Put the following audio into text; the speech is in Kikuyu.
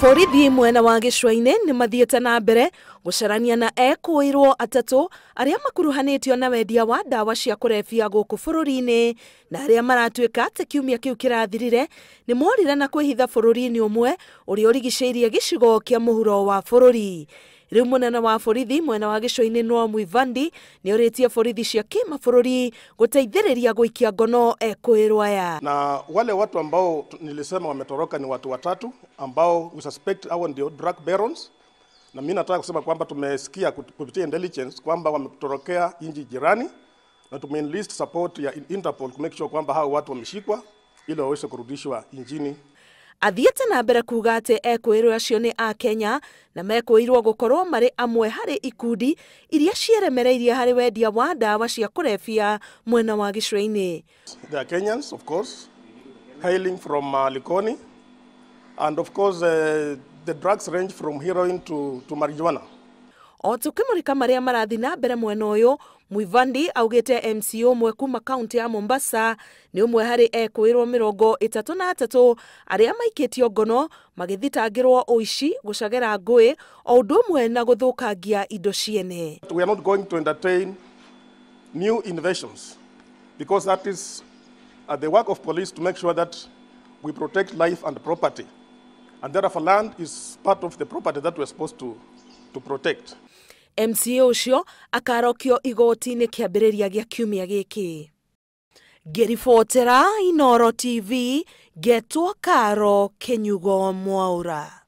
Borithi mwena wa gĩcũa-inĩ nĩ mathiĩte na mbere gũcarania na ekũĩrwo atatũ arĩa makuruhanĩtio na wendia wa ndawa cia kũrebia gũkũ bũrũri-inĩ na arĩa maratuĩka atĩ kiumia kĩu kĩrathirire nĩ morire na kwĩhitha bũrũri-inĩ ũmwe ũrĩa ũrigicĩirie gĩcigo kĩa mũhuro wa bũrũri. Rĩu mũnene wa borithi mwena wa gĩcũa-inĩ Noah Mwivandi nĩ orĩtie borithi cia kĩmabũrũri gũteithĩrĩria gũikia ngono ekũĩrwo aya. Na wale watu ambao nilisema wametoroka ni watu watatu ambao we suspect hao ndio drug barons, na mimi nataka kusema kwamba tumesikia kupitia intelligence kwamba wametorokea nchi jirani, na tumeenlist support ya Interpol ku make sure kwamba hao watu wameshikwa ili waweze kurudishwa nchini. Athiĩte na mbere kuga atĩ ekũĩrwo acio nĩ a Kenya na mekũĩrwo gũkorwo marĩ amwe harĩ ikundi iria cieremereirie harĩ wendia wa ndawa cia kũrebia mwena wa gĩcũa-inĩ. They are Kenyans, of course, hailing from Likoni, and of course the drugs range from heroin to marijuana. O tukimurika maria marathi na mbere mwena ũyũ, Mwivandi augĩte MCO ũmwe kuma kaunti ya Mombasa nĩ ũmwe harĩ ekũĩrwo 33 arĩa maikĩtio ngono magĩthitangĩrwo ũici, gũcagera ngũĩ o ũndũ ũmwe na gũthũkangia indo ciene. We are not going to entertain new innovations because that is the work of police to make sure that we protect life and property, and therefore land is part of the property that we are supposed to protect. MCA ũcio akarokio igoti-inĩ kĩambĩrĩria gĩa kiumia gĩkĩ. Ngĩribotera Inooro TV, ngetwo Karo Kĩnyugo Mwaura.